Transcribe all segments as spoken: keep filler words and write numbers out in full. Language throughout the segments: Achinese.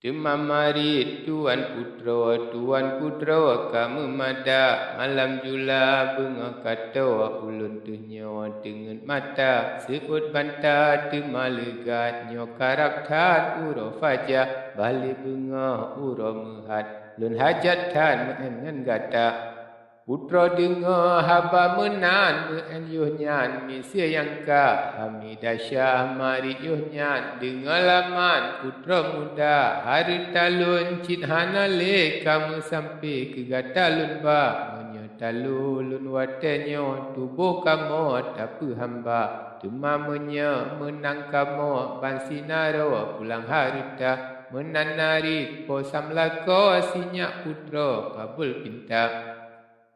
Teuma marit tuan putroe, tuan putroe ka meumada, malam jula beungoh ka toe, ulôn teuh nyoe teungeut mata. Seuôt banta teuma leugat, nyoe karab that uroe faja, bah lé beungoh uroe meuhat, lôn hajat that meu'en ngon gata. Putroe deungoe haba meunan, meu'en yoh nyan miseue nyang ka. Hamidah Syah marit yoh nyan deungoe laman putroe muda. Hareuta lôn cit hana lé ka meusampe keu gata lôn ba. Meunyoe talo lôn watée nyoe, tuboh kamoe tapeuhamba. Teuma meunyoe meunang kamoe ban sinaroe pulang hareuta, meunan narit po samlakoe, sinyak putroe kabul pinta.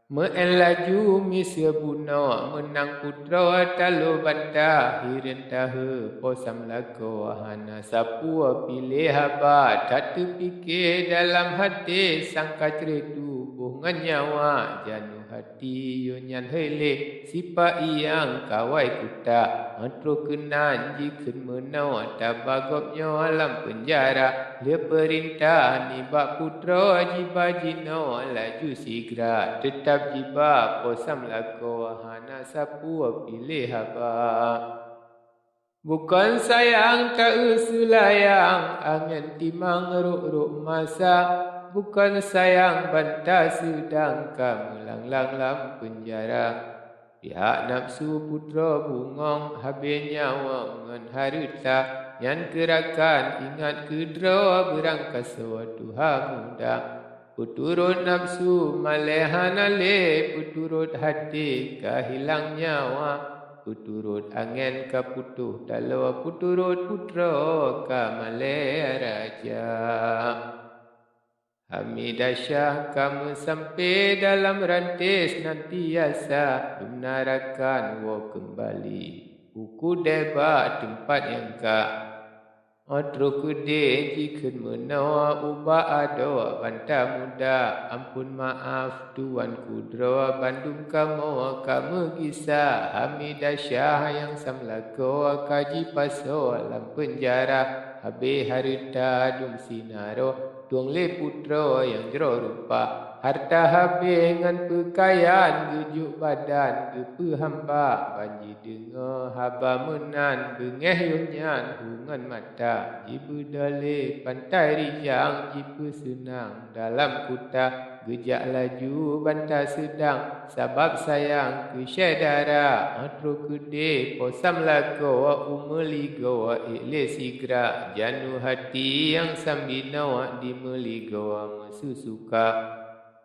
Meu'en laju miseue bunoe, meunang putroe talo banta. Hireuen tahe po samlakoe, hana sapeue piléh haba. That teupike dalam haté, sangka cre tuboh ngon nyawa. Janoe hati yoh nyan heuleh, sipa-i nyang kawai kuta. Óh troh keunan jikheun meunoe, taba gobnyoe lam peunjara. Lheueh peurintah nibak putroe, jiba jinoe laju sigra. Teutab jiba po samlakoe, hana sapeue piléh haba. Bukon sayang ta-eu seulayang, angén timang rôk-rôk masa. Bukon sayang banta seudang ka meulanglang lam peunjara. Pihak nafeusu putroe bungöng, habéh nyawa ngon hareuta. Nyan keu rakan ingat keu droe, beurangkasoe tuha muda. Peuturot nafeusu malée hana lé, peuturot haté ka hilang nyawa. Peuturot angén ka putôh taloe, peuturot putroe ka malée raja. Hamidah Syah ka meusampe dalam ranté seunantiasa, dumna rakan woe keumbali u keudée bak teumpat nyang ka. Óh troh keudée jikheun meunoe ubak adoe banta muda, amphon meu'ah tuanku droe, bandum kamoe ka meugisa. Hamidah Syah nyang samlakoe ka jipasoe lam peunjara, habéh hareuta dum sinaroe. Tueng lé putroe nyang jroh rupa, hareuta habéh ngon peukayan, geujok badan geupeuhamba. Ban jideungoe haba meunan, beungéh yoh nyan hu ngon mata. Jibeudôh lé pantai rijang, jipeuseunang dalam kuta. Geujak laju banta seudang, sabab sayang keu syedara. Óh troh keudée po samlakoe u meuligoe, ék lé sigra. Janoe hati nyang sambinoe di meuligoe meususuka.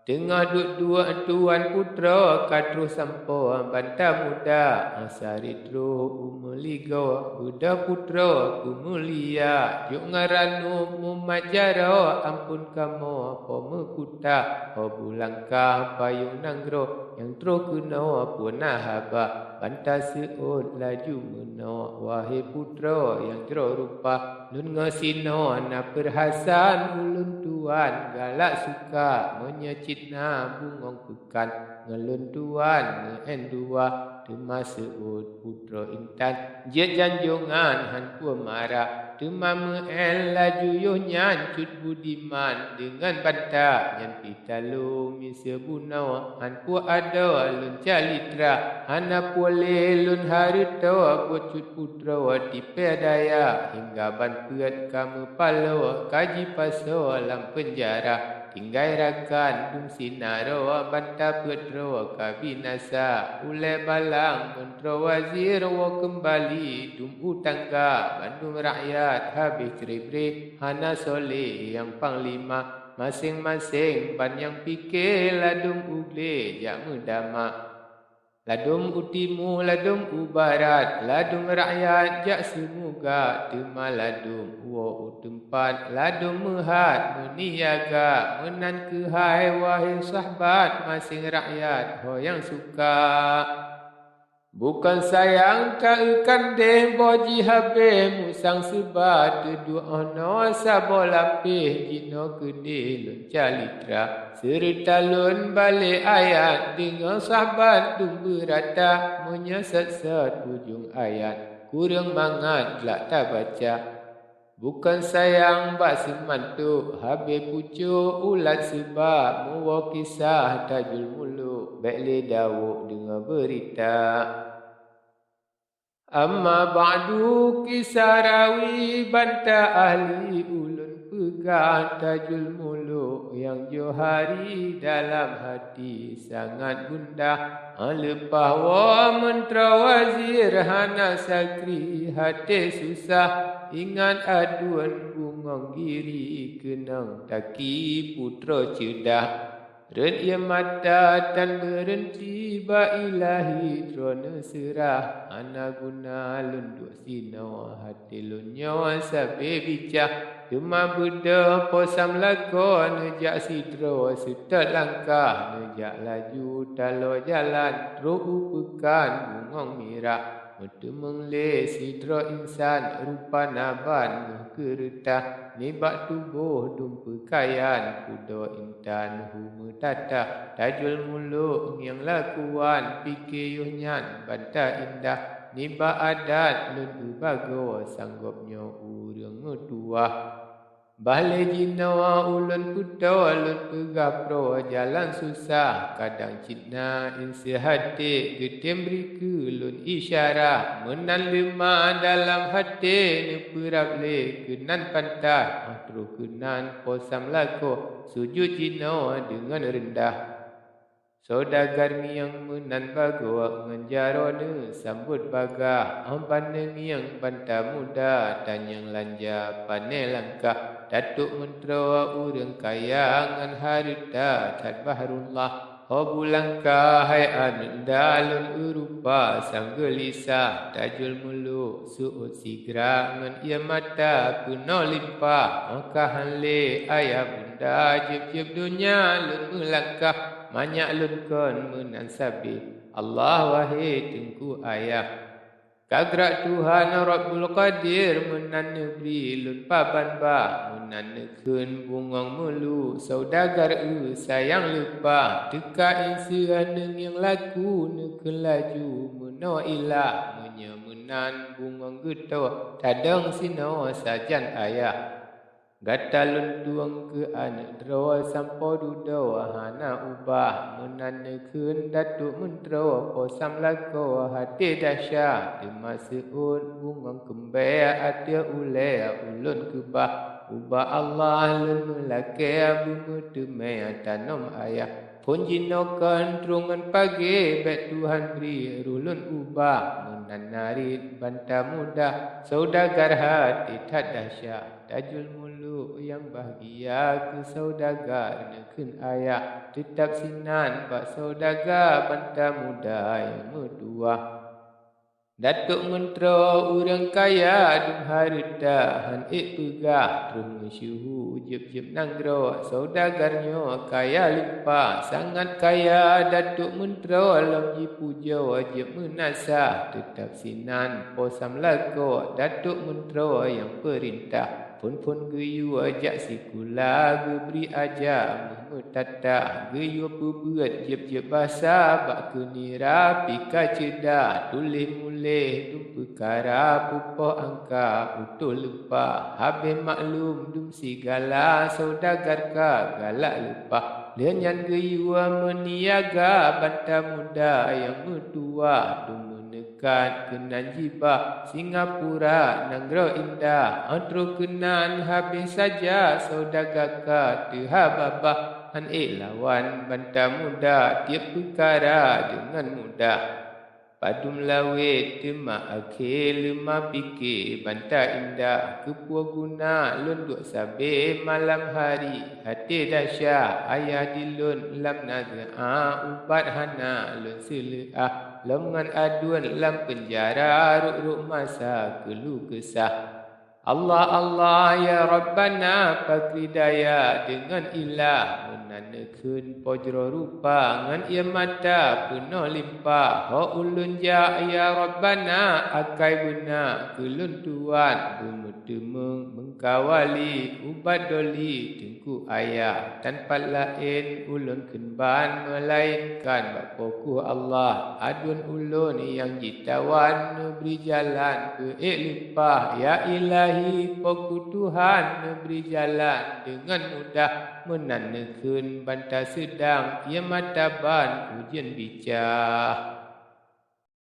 Teungoh duek-duek tuan putroe ka troh sampoe banta muda. Óh sarit troh u meuligoe, beudôh putroe peumulia. Jok ngon ranub mumat jaroe, amphon kamoe po meukuta. Ho bu langkah payong nanggroe, nyang troh keunoe peue na haba. Banta seuôt laju meunoe, wahé putroe nyang jroh rupa. Lôn ngon sinoe na peurhasaan, ulôn tuan galak suka. Meunyoe cit na bungöng peukan, ngon lôn tuan meu'en dua. Teuma seuôt putroe intan jeuet janjongan, han peue mara. Teuma meu'en laju yoh nyan cut budiman, deungon banta nyan pih talo miseue bunoe. Han peue adoe lôn calitra, hana peue lé lôn hareutoe, buet cut putroe tipée daya. Hingga ban peuet ka meupaloe, ka jipasoe lam peunjara. Tinggai rakan dum sinaroe, banta peuet droe ka binasa. Ulée balang meuntroe wazir woe keumbali, dum u tangga bandum rakyat habéh cre-bre. Hana soe lé nyang panglima, maséng-maséng ban nyang pike. Ladum u glé jak meudama, ladum u timu, ladum u barat, ladum rakyat jak seumuga. Teuma ladum woe u teumpat, ladum meuhat meuniaga. Meunan keuhai wahé sahabat, maséng rakyat ho nyang suka. Bukon sayang ka eu kandeh, boh jih habéh musang seuba. Teuduek 'oh noe saboh lapéh, jinoe keudeh lôn calitra. Seureuta lôn balek ayat, deungoe sahabat dum beurata. Meunyoe sot-sot ujong ayat, kureueng mangat glak tabaca. Bukon sayang bak seumantok, habéh pucôk ulat seuba, meuwoe kisah Tajul Muluk, bék lé dawok deungoe beurita. Amma ba'du, kisah rawi banta ahli ulôn peugah, Tajul Muluk nyang johari dalam hati sangat gundah. Leupah woe meuntroe wazir hana sakri, até susah ingat aduen bungöng giri, keunong taki putroe ceudah. Rhot ié mata tan beureunti bak Ilahi droeneuh seurah, hana guna lôn duek sinoe, até lôn nyoe sabe bicah. Teuma beudôh Po Sam lakoe neujak sidroe, seutôt langkah neujak laju taloe jalan trok u peukan bungöng mirah. Meuteumeung lé sidroe insan rupa na ban geuh keureutah, nibak tuboh dum peukayan pudoe intan hu meutatah. Tajul Muluk ngieng lakuan pike yoh nyan banta indah, nibak adat lôn geubagoe, sang gobnyoe ureuëng meutuwah. Bah lé jinoe ulôn peutoe, lôn peugah proe jalan susah, kadang cit na inseuh até geutem bri keu lôn isyarah. Meunan leumah dalam até neupeurab lé keunan pantai, óh troh keunan Po Sam lakoe sujut jinoe deungon reundah. Saudagar mieng meunan bagoe ngon jaroe neusambot bagah, óh ban neungieng banta muda tanyong lanja pané langkah. Datuk meuntroe ureuëng kaya ngon hareuta that bahrullah. Ho bulangkah hai aneuëk nda lôn eurupa sang geulisah, Tajul Muluk seuôt sigra ngon ié mata peunoh limpah. Óh ka han lé ayah bunda jieb-jieb donya lôn meulangkah, manyak lôn kon meunan sabe Allah wahé teungku ayah. Ka grak Tuhan Rabbul Qadir meunan neubri lôn paban bah, meunan neukheun bungöng meulu saudagar eu sayang leupah. Teuka inseuh neungieng laku neukheun laju meunoe ilah, meunyoe meunan bungöng geutoe tadong sinoe sajan ayah. Gata lôn tueng keu aneuëk droe sampoe dudoe hana ubah, meunan neukheun Datuk Meuntroe Po Sam lakoe até dahsyat, teuma seuôt bungöng keumbée ateueh ulée ulôn keubah. Ubak Allah lôn meulakée beumeuteumé tanom ayah. Phon jinoe kon trongon pagée bék Tuhan bri roh lôn ubah, meunan narit banta muda saudagar até that dahsyat. Tajul Muluk nyang bahgia keu saudagar neukheun ayah, teutab sinan bak saudagar banta muda nyang meutuwah. Datuk Meuntroe ureuëng kaya dum hareuta, han ék peugah troh meusyeuhu jieb-jieb nanggroe. Saudagar nyoe kaya leupah, sangat kaya Datuk Meuntroe lom jipujoe jieb meunasah, teutab sinan Po Sam lakoe Datuk Meuntroe nyang peurintah. Phon-phon geuyue jak sikula geubri aja meuh-meuh tatah, geuyue peubeuet jieb-jieb basa bak keunira pika ceudah, tuléh muléh dum peukara peupoh angka utoh leupah, habéh maklum dum sigala saudagar ka galak leupah. Lheueh nyan geuyue meuniaga banta muda nyang meutuwah dum meuneuk kat keunan jibah Singapura nanggroe indah, óh troh keunan habéh saja saudaga ka teuha babah, han ék lawan banta muda tieb peukara deungon mudah. Padum lawét teuma akhé leumah pike banta indah, keupeue guna lôn duek sabe malam hari, até dahsyat ayah di lôn lam nazeuah ubat hana lôn seuleuah. Lom ngon aduen lam peunjara rot-rot masa keuluh keusah. Allah, Allah, ya Rabbana, pakri daya deungon ilah, meunan neukheun pojroe rupa ngon ié mata peunoh limpah. Ho ulôn jak, ya Rabbana, akai beuna keu lôn tuan, beumeuteumeung Kawali ubat doli teungku ayah, tan pat laén ulôn kheun ban meulaénkan bak Po kheueh Allah. Aduen ulôn nyang jitawan, neubri jalan keu ék leupah. Ya Ilahi, Po kheueh Tuhan, neubri jalan deungon mudah, meunan neukheun ban taseudang, ié mata ban ujeuen bicah.